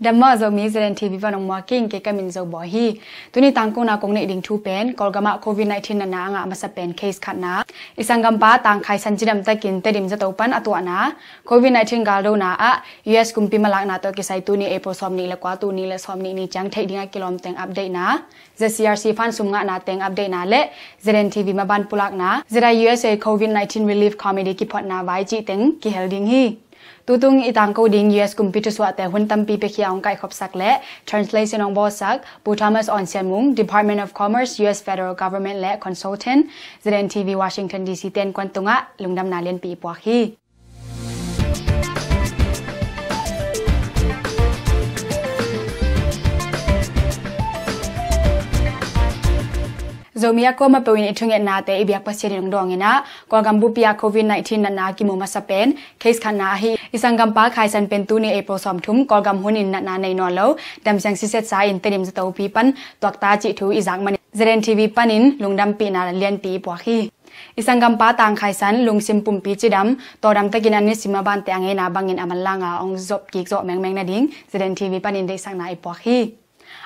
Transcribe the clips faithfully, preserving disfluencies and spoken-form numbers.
Dam maw Zomi, Z N T V pan ong muak ing, kei ka min Zo Bawi hi. Tuni tangkona kong neih ding thu pen Kawlgam ah covid nineteen natna a ngah masa pen case khatna, i sanggampa Tang Khai San cidam takin Tedim zato pan a tuahna, covid nineteen galdona ah U S kumpi malakna tawh kisai tuni April sawmnih le kua, tul nih le sawmnih ni ciang theih ding a kilawm teng update na, Z C R C fund sum ngahna teng update na le Z N T V maban pulakna, Z I U S A covid nineteen relief committee kiphuatna vai cih teng kihel ding hi. Tutung i tangko ding U S kumpi thusuahte hun tampi piakhia hong kaihkhopsak le translation hong bawlsak Pu Thomas Awn Sian Mung, Department of Commerce, U S Federal Government le consultant, Z N T V Washington D C te innkuan tungah lungdamna lianpi i puak hi. Zomi a kuamah peuh in i thungetnate i biak Pasian in hong dawng in ah, Kawlgam bupi ah covid nineteen natna a kimu masa pen case khatna ahi i sanggampa Khai San pen tuni April sawmthum Kawlgam hun in natna nei nawn lo, damsiang sisetsa in Tedim zatopi pan tuakta cih thu i zak manin Z N T V panin lungdampihna lianpi i puak hi. I sanggampa Tang Khai San lungsim pumpi cidam, tawldam takin a nisim a bante a ngeina bangin a manlanga hong zop kik zawh mengmeng nading Z N T V panin deihsakna i puak hi.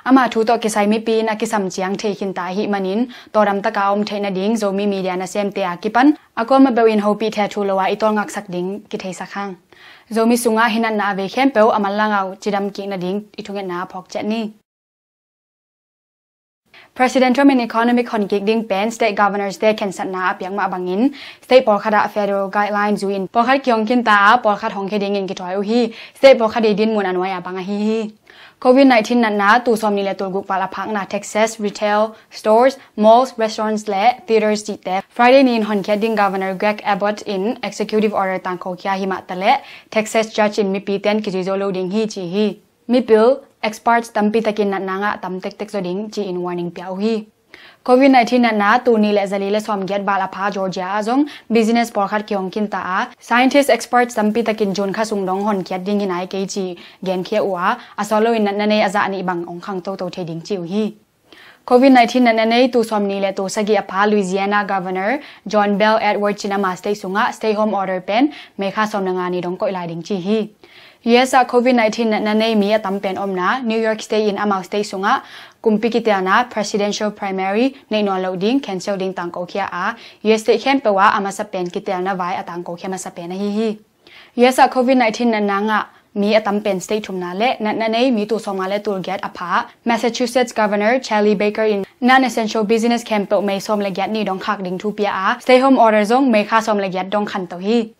Ama thu tawh kisai mipi in a kisam ciang thei khinta ahih manin tawldam taka a om theih nading Zomi media nasemte a kipan a kuamah peuh in hopih thei thu lo a i tawlngaksak ding kitheisak hang. Zomi sungah hi natna a vei khempeuh a manlanga cidam kik nading i thungetna a phawk ciat ni. President Trump in economic honkik ding pen state governors te khensatna a piak mah bangin state pawlkhat ah federal guideline zui in pawlkhat kihong khinta a pawlkhat hong khia dingin kithuai uh hi. State pawlkhat i dinmun a nuai a bang ahi hi. Covid nineteen natna tul sawmnih le tul guk val a phakna Texas retail stores, malls, restaurants le theaters cihte Friday ni in honkhiat ding Governor Greg Abbott in executive order tangkokhia hi mah taleh Texas judge in mipite in kizui zo lo ding hi ci hi. Mipil experts tampi takin natna ngah tam tektek zaw ding ci-in warning pia uh hi. Covid nineteen natna tul nih le zali le sawmgiat val a pha Georgia ah zong business pawlkhat kihong khinta a, scientist experts tampi takin June kha sung dong honkhiat ding hi nai kei ci genkhia uh a, a sawt loin natna nei a zah nih bang hong khang toto thei ding ci uh hi. Covid nineteen natna nei tul sawmnih le tul sagih a pha Louisiana Governor John Bel Edwards in ama state sungah stay home order pen May kha sawm le nga ni dong koih lai ding ci hi. U S ah covid nineteen natna nei mi a tam pen omna New York State in amau state sungah kumpi kitelna presidential primary neih nawn loh ding cancel ding tangkokhia a, U S state khempeuh ah a masa pen kitelna vai a tangkokhia masa pen ahi hi. U S ah covid nineteen natna ngah mi a tam pen state thumna le natna nei mi tul sawmnga le tul giat a pha Massachusetts Governor Charlie Baker in non-essential business khempeuh May sawm le giat ni dong khak ding thu pia a, stay home order zong May kha sawm le giat dong khanto hi.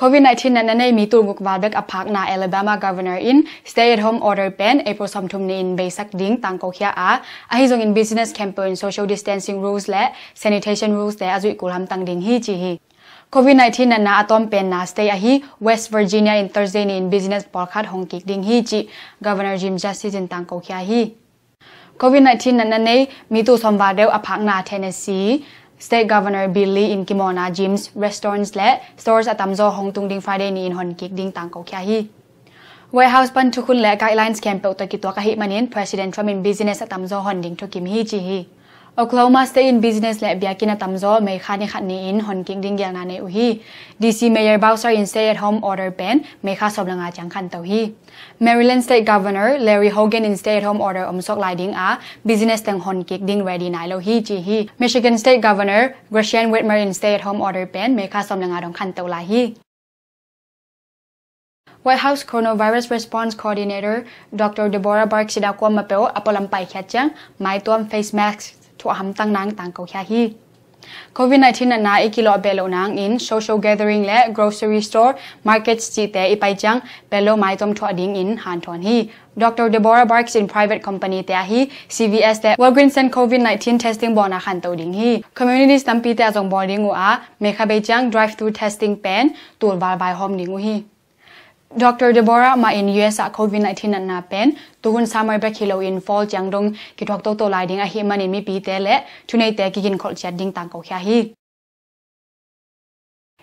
Covid nineteen natna nei mi tul guk val bek a phakna Alabama Governor in stay at home order pen April sawmthum ni in beisak ding tangkokhia a, ahi zongin business khempeuh in social distancing rules le sanitation rules te a zuih kul hamtang ding hi ci hi. Covid nineteen natna a tawm penna state ahi West Virginia in Thursday ni in business pawlkhat hong kik ding hi cih Governor Jim Justice in tangkokhia hi. Covid nineteen natna nei mi tul sawm val deuh a phakna Tennessee State Governor Bill Lee in kimawlna gyms, restaurants le stores a tamzaw hong tung ding Friday ni in honkik ding tangkokhia hi. White House pan thukhun le guidelines khempeuh tawh kituak ahih manin President Trump in business a tamzaw hon ding thukim hi ci hi. Oklahoma State in business le biakinn a tamzaw May kha ni khat ni in honkik ding gelna nei uh hi. D C Mayor Bowser in stay at home order pen May kha sawm le nga ciang khanto hi. Maryland State Governor Larry Hogan in stay at home order omsuak lai ding a, business teng honkik ding ready nai lo hi ci hi. Michigan State Governor Gretchen Whitmer in stay at home order pen May kha sawm le nga dong khanto lai hi. White House Coronavirus Response Coordinator Doctor Deborah Birx in a kuamah peuh a pualam paikhiat ciang maituam face mask thuah hamtang nang tangkokhia hi. Covid nineteen natna i kilawh beh loh nangin social gathering le grocery store, markets cihte i pai ciang beh lo maituam thuah dingin hanthawn hi. Doctor Deborah Birx in private company te ahi C V S le Walgreens in covid nineteen testing bawlna khanto ding hi. Communities tampi te a zong bawl ding uh a, May kha bei ciang drive-through testing pen tul val vaihawm ding uh hi. Doctor Deborah mah in U S ah covid nineteen natna pen tuhun summer bek hi loin fall ciang dong kithuak toto lai ding ahih manin mipite le thuneite kiginkholh ciat ding tangkokhia hi.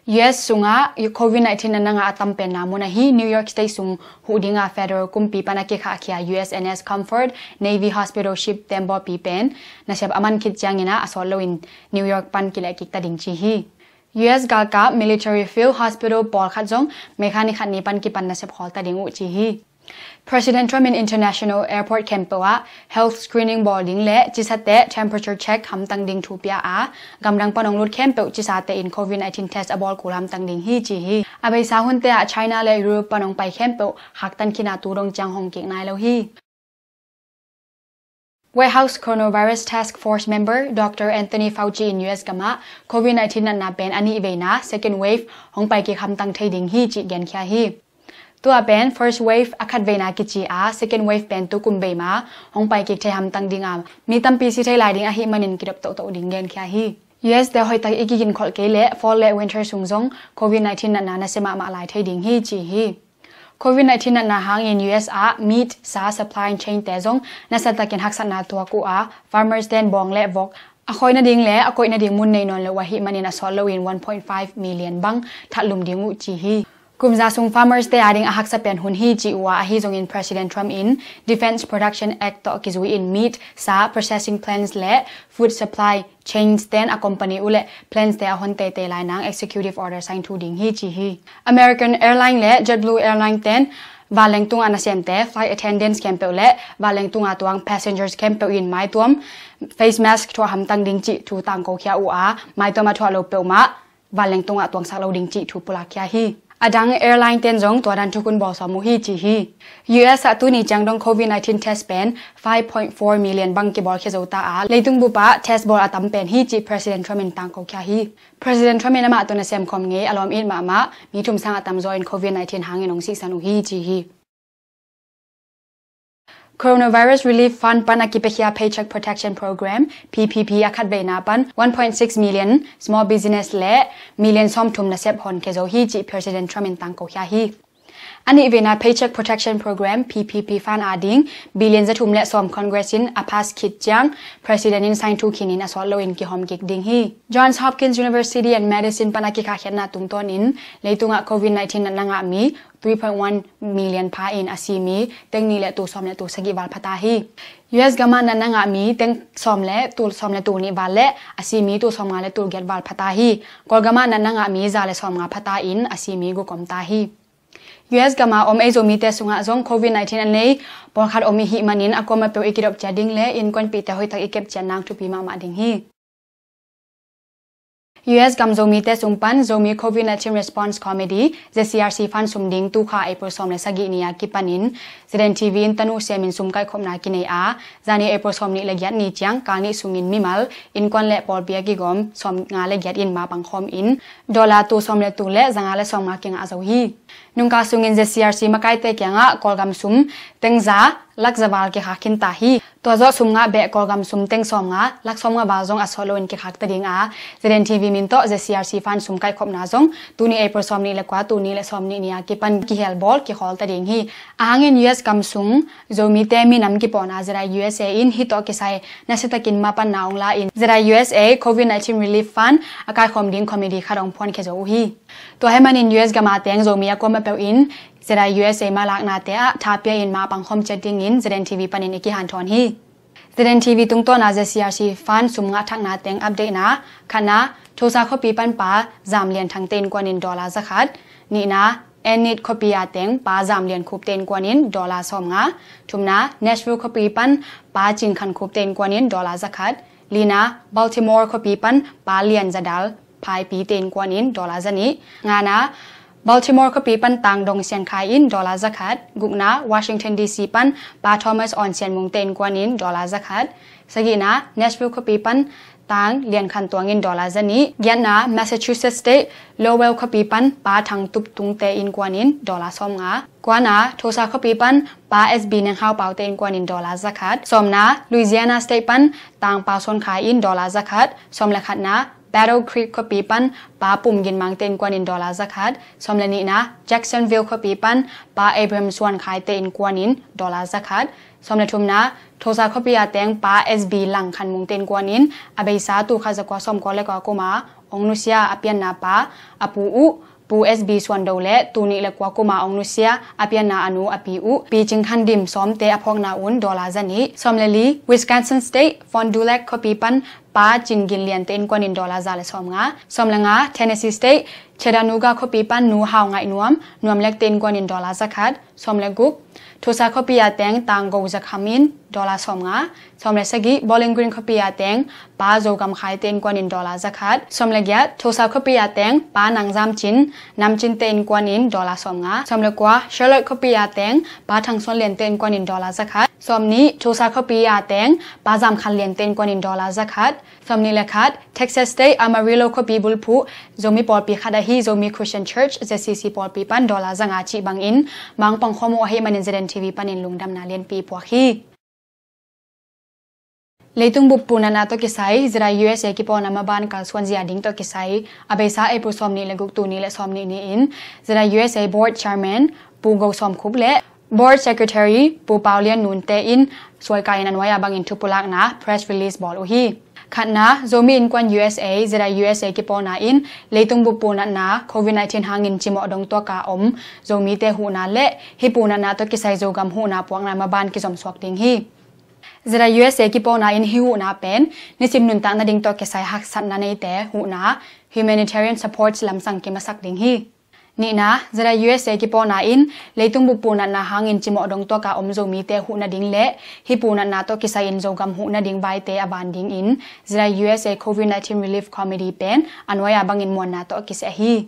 U S sungah covid nineteen natna ngah a tam penna mun ahi New York State sung huh dinga federal kumpi pan a kikhahkhia U S N S Comfort Navy hospital ship tembawlpi pen nasep a man khit ciangin ah a sawt loin New York pan kilehkik ta ding ci hi. U S galkap military field hospital pawlkhat zong May kha ni khat ni pan kipan nasep khawl ta ding uh ci hi. President Trump in international airport khempeuh ah health screening bawl ding le cisate temperature check hamtang ding thu pia a, gamdang pan hong lut khempeuh cisate in covid nineteen test a bawl kul hamtang ding hi ci hi. A beisa hunte ah China le Europe pan hong pai khempeuh khaktan khin a, tu dong ciang hong kik nai lo hi. White House Coronavirus Task Force member Doctor Anthony Fauci in U S gam ah covid nineteen natna pen a nih veina second wave hong pai kik hamtang thei ding hi cih genkhia hi. Tua pen first wave a khat veina kici a, second wave pen tukum bei ma hong pai kik thei hamtang ding a, mi tampi si thei lai ding ahih manin kidop tohtoh ding genkhia hi. U S te hoihtak i kiginkholh kei leh fall le winter sung zong covid nineteen natna nasia mahmah lai thei ding hi ci hi. Covid nineteen natna hangin U S ah meat, sa supply chain te zong nasiatakin haksatna tuak uh a, farmers ten bawng le vok a khoi nading le a koih nading mun nei nawn lo uh ahih manin a sawt loin one point five million bang thatlum ding uh ci hi. Kum za sung farmers te ading a haksa pen hun hi ci uh a, ahi zongin President Trump in Defense Production Act tawh kizui in meat, sa processing plants le food supply chains ten a company uh le plants te a hon teitei lai nang executive order sign thu ding hi ci hi. American Airline le JetBlue Airline ten vanleng tunga nasemte, flight attendants khempeuh le vanleng tunga tuang passengers khempeuh in maituam face mask thuah hamtang ding cih thu tangkokhia uh a, maituam a thuah lo peuhmah vanleng tungah tuangsak lo ding cih thu pulakkhia hi. A dang airline ten zong tua dan thukhun bawl sawm uh hi ci hi. U S ah tuni ciang dong covid nineteen test pen five point four million bang kibawl khia zo ta a, leitung bup ah test bawl a tam pen hi cih President Trump in tangkokhia hi. President Trump in amah tawh nasem khawm ngei a lawm it mahmah mi thum sang a tamzaw in covid nineteen hangin hong sihsan uh hi ci hi. Coronavirus Relief Fund pan a kipiakhia Paycheck Protection Program, P P P a khat veina pan one point six million small business le million sawmthum nasep hon khia zo hi cih President Trump in tangkokhia hi. A nih veina Paycheck Protection Program, P P P fund ading billion zathum le sawm Congress in a pass khit ciang President in sign thu khinin a sawt loin kihawm kik ding hi. Johns Hopkins University and Medicine pan a kikhakkhiatna tungtawnin leitungah covid nineteen natna ngah mi three point one million pha in a si mi teng nih le tul sawm le tul sagih val phata hi. U S gamah natna ngah mi teng sawm le tul sawm le tul nih val le a si mi tul sawm nga le tul giat val phata hi. Kawlgamah natna ngah mi za le sawm nga phata in a si mi guk om ta hi. U S gamah om ei Zomite sungah zong covid nineteen a nei pawlkhat om i hih manin a kuama peuh i kidop ciat ding le innkuanpihte hoihtak i kep ciat nang thupi mahmah ding hi. U S gam Zomite sung pan Zomi covid nineteen Response Committee, Z C R C fund sum ding tukha April sawm le sagih ni a kipanin Z N T V in tanu siamin sum kaihkhopna kinei a, zani April sawm nih le giat ni ciang kal nih sungin mimal, innkuan le pawlpi a kigawm sawm nga le giat in ma pangkhawm in dollar tul sawm le tul le za nga le sawm nga kingah zo hi. Nungkal sungin Z C R C makaite kiangah Kawlgam sum teng za lak za val kikhak khin ta hi. Tua zawh sum ngah beh Kawlgam sum teng sawm nga lak sawm nga val zong a sawt loin kikhak ta ding a, Z N T V min tawh Z C R C fund sum kaihkhopna zong tuni April sawm nih le kua, tuni le sawm nih ni a kipan kihel bawl kikhawl ta ding hi. A hangin U S gam sung Zomite minam kipawhna Z I U S A in hih tawh kisai nasiatakin mapanna hong la in Z I U S A covid nineteen Relief Fund a kaikhawm ding committee khat hong phuan khia zo uh hi. Tua hih manin U S gam a teng Zomi a kuama peuh in Z I U S A malaknate ah thapia in ma pangkhawm ciat dingin Z N T V panin i kihanthawn hi. Z N T V tungtawna Z C R C fund sum ngah thakna teng update na, khatna, Tulsa khuapi pan Pa Zam Lian Thangte innkuanin dollar za khat, nihna, Enid khuapi a teng Pa Zam Lian Khupte innkuanin dollar sawm nga, thumna, Nashville khuapi pan Pa Cing Khan Khupte innkuanin dollar za khat, lina, Baltimore khuapi pan Pa Lian Za Dal Phaipite innkuanin dollar za nih, ngana, Baltimore khuapi pan Tang Dong Sian Khai in dollar za khat, gukna, Washington D C pan Pa Thomas Awn Sian Mungte innkuanin dollar za khat, sagihna, Nashville khuapi pan Tang Lian Khan Tuang in dollar za nih, giatna, Massachusetts State Lowell khuapi pan Pa Thang Tup Tungte innkuanin dollar sawm nga, kuana, Tulsa khuapi pan Pa S B Neng Hau Paute innkuanin dollar za khat, sawmna, Louisiana State pan Tang Pau Suan Khai in dollar za khat, sawm le khatna, Battle Creek khuapi pan Pa Pum Gin Mangte innkuanin dollar za khat, sawm le nihna, Jacksonville khuapi pan Pa Abraham Suan Khaite innkuanin dollar za khat, sawm le thumna, Tulsa khuapi a teng Pa S B Lang Khan Mungte innkuanin a beisa tul khat za kua sawm kua le kua kuma ong nusia a pianna pa a pu uh Pu S B Suan Do le tul nih le kua kuma ong nusia a pianna a nu a pi uh Pi Cing Khan Dim Sawmte a phawkna un dollar za nih, sawm le li, Wisconsin State Fond du Lac khuapi pan Pa Cin Gin Lian te innkuan in dollar za le sawm nga. Sawm le nga, Tennessee State, Chattanooga khuapi pan Nu Hau Ngaih Nuam, Nuam Lek te innkuan in dollar za khat. Sawm le guk, Tulsa khuapi a teng Tang Go Za Kham in dollar sawm nga. Sawm le sagih, Bowling Green khuapi a teng Pa Zo Gam Khai te innkuan in dollar za khat. Sawm le giat, Tulsa khuapi a teng Pa Nang Zam Cin, Nam Cin te innkuan in dollar sawm nga. Sawm le kua, Charlotte khuapi a teng Pa Thang Suan Lian te innkuan in dollar za khat. Sawm nih, Tulsa khuapi a teng Pa Zam Khan Lian te innkuan in dollar za khat. Sawm nih le khat, Texas State Amarillo khuapi bulphuh Zomi pawlpi khat ahi Zomi Christian Church, Z C C pawlpi pan dollar za nga cih bangin mangpang khawm uh ahih manin Z N T V panin lungdamna lianpi puak hi. Leitung bup punatna tawh kisai, Z I U S A kipawlna maban kalsuan zia ding tawh kisai, a beisa April sawm nih le guk, tul nih le sawm nih ni-in Z I U S A Board Chairman Pu Go Sawm Khup le Board Secretary Pu Pau Lian Nun te in suaikai in a nuai-a bangin thupulakna press release bawl uh hi. Khatna, Zomi Innkuan U S A, Z I U S A kipawlna in leitung bup punatna Covid nineteen hangin cimawh dong tuaka om Zomite huhna le hih punatna tawh kisai Zogam huhna puakna maban kizomsuak ding hi. Z I U S A kipawlna in hih huhna pen nisim nuntak nading tawh kisai haksatna neite huhna, humanitarian support lamsang kimasak ding hi. Nihna, Z I U S A kipawlna in leitung bup punatna hangin cimawh dong tuaka om Zomite huh nading le hih punatna tawh kisai-in Zogam huh nading vaite a van dingin Z I U S A Covid nineteen Relief Committee pen a nuai-a bangin muanna tawh kiseh hi.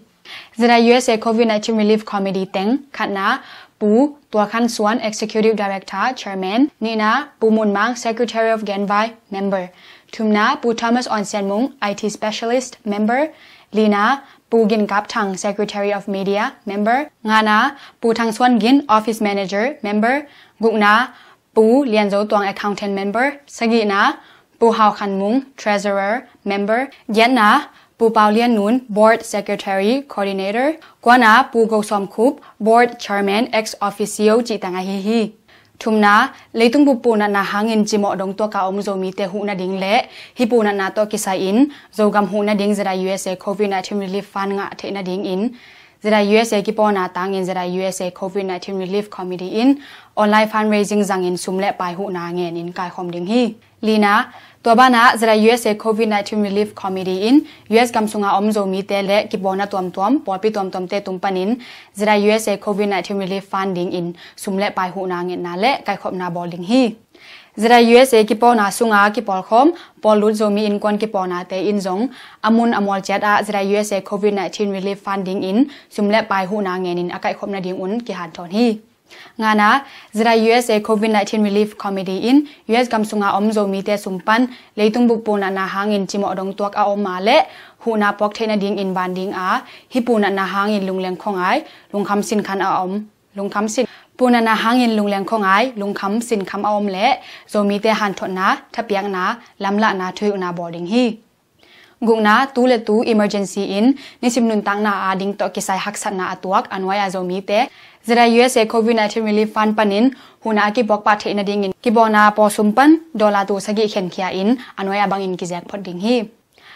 Z I U S A Covid nineteen Relief Committee teng, khatna, Pu Tua Khan Suan, Executive Director, Chairman. Nihna, Pu Mun Mang, Secretary of Genvai, Member. Thumna, Pu Thomas Awn Sian Mung, I T Specialist, Member. Lina, Pu Gin Kap Thang, Secretary of Media, Member. Ngana, Pu Thang Suan Gin, Office Manager, Member. Gukna, Pu Lian Zo Tuang, Accountant, Member. Sagihna, Pu Hau Khan Mung, Treasurer, Member. Giatna, Pu Pau Lian Nun, Board Secretary, Coordinator. Kuana, Pu Go Sawm Khup, Board Chairman, ex officio, cih teng ahi hi. Thumna, leitung bup punatna hangin cimawh dong tuaka om Zomite huh nading le hih punatna tawh kisai-in Zogam huh nading Z I U S A Covid nineteen Relief Fund ngah theih nadingin Z I U S A kipawlna tangin Z I U S A Covid nineteen Relief Committee in online fundraising zangin sum le pai huhna ngenin kaikhawm ding hi. Lina, tua banah Z I U S A Covid nineteen Relief Committee in U S gam sunga om Zomite le kipawlna tuamtuam, pawlpi tuamtuamte tung panin Z I U S A Covid nineteen Relief Fund dingin sum le pai huhna ngetna le kaikhopna bawl ding hi. Z I U S A kipawlna sunga kipawlkhawm, pawllut Zomi Innkuan kipawlnate in zong a mun a mual ciat ah Z I U S A Covid nineteen Relief Fund dingin sum le pai huhna ngenin a kaikhop nadingun kihanthawn hi. Ngana, Z I U S A Covid nineteen Relief Committee in U S gam sunga om Zomite sum pan leitung bup punatna hangin cimawh dong tuak a om a le huhna puak theih nadingin van ding a, hih punatna hangin lungleng khuangai, lungkham sinkhan a om, lungkham sin, punatna hangin lungleng khuangai, lungkham sinkham a om le Zomite hanthotna, thapiakna, lamlahna, thuhilhna bawl ding hi. Gukna, tu le tu emergency in nisim nuntakna a ding tawh kisai haksatna a tuak a nuai-a Zomite Z I U S A Covid nineteen Relief Fund panin huhna a kipuak pah theih nadingin kipawlna pawlsum pan dollar tul sagih khenkhia in a nuai-a bangin kizek phot ding hi.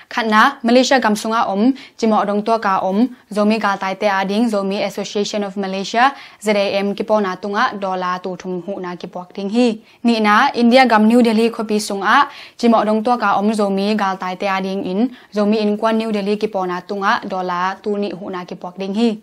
Khatna, Malaysia gam sunga om, cimawh dong tuaka om Zomi galtaite a ding Zomi Association of Malaysia, Z A M, kipawlna tungah dollar tul thum huhna kipuak ding hi. Nihna, India gam New Delhi khuapi sungah cimawh dong tuaka om Zomi galtaite a dingin Zomi Innkuan New Delhi kipawlna tungah dollar tul nih huhna kipuak ding hi.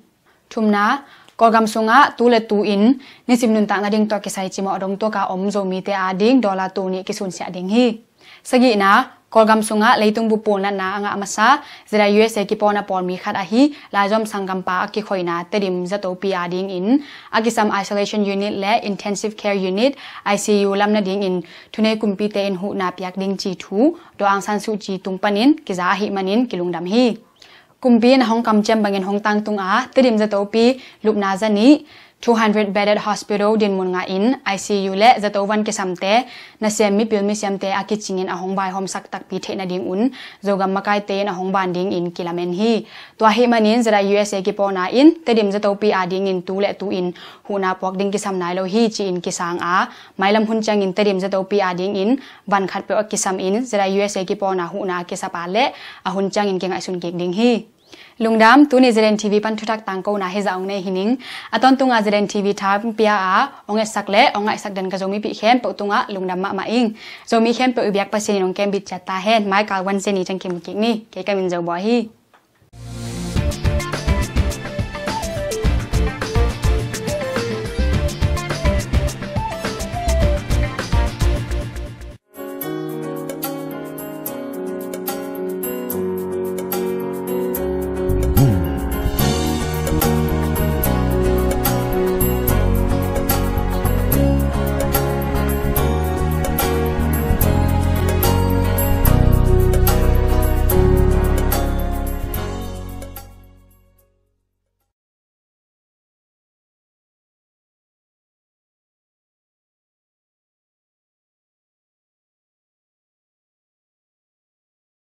Thumna, Kawlgam sungah tu le tu in nisim nuntak nading tawh kisai cimawh dong tuaka om Zomite a ding dollar tul nih kisunsiah ding hi. Sagihna, Kawlgam sungah leitung bup punatna a ngah masa Z I U S A kipawlna pawlmi khat ahi laizom sanggampa a kikhoihna Tedim zatopi a dingin a kisam isolation unit le intensive care unit, I C U, lam nadingin thunei kumpite in huhna piak ding ci thu Daw Aung San Suu Kyi tung panin kiza ahih manin kilungdam hi. Kumpi in a hong kamciam bangin hong tangtung a, Tedim zatopi lupna zanih, two hundred bedded hospital dinmun ngahin I C U le zato van kisamte, nasem mipil misiamte a kicingin a hong vaihawmsak takpi theih nadingun Zogam makaite in a hong ban dingin kilamen hi. Tua ahih manin Z I U S A kipawlna in Tedim zatopi a dingin tu le tu in huhna puak ding kisam nai lo hi ci-in kisang a, mailam hun ciangin Tedim zatopi a dingin van khatpeuh a kisam in Z I U S A kipawlna huhna a kisap a le a hun ciangin kingaihsun kik ding hi. Lungdam, tuni Zeden T V pan thuthak tangkona hizah hong nei hi ning. A tawntunga Zeden T V thapiak a hong etsak le hong ngaihsak den ka Zomipih khempeuh tungah lungdam mahmah ing. Zomi khempeuh i biak Pasian in hong kembit ciat ta hen. Mai kal wan zeni ciang kimu kik ni. Kei ka min Zo Bawi hi.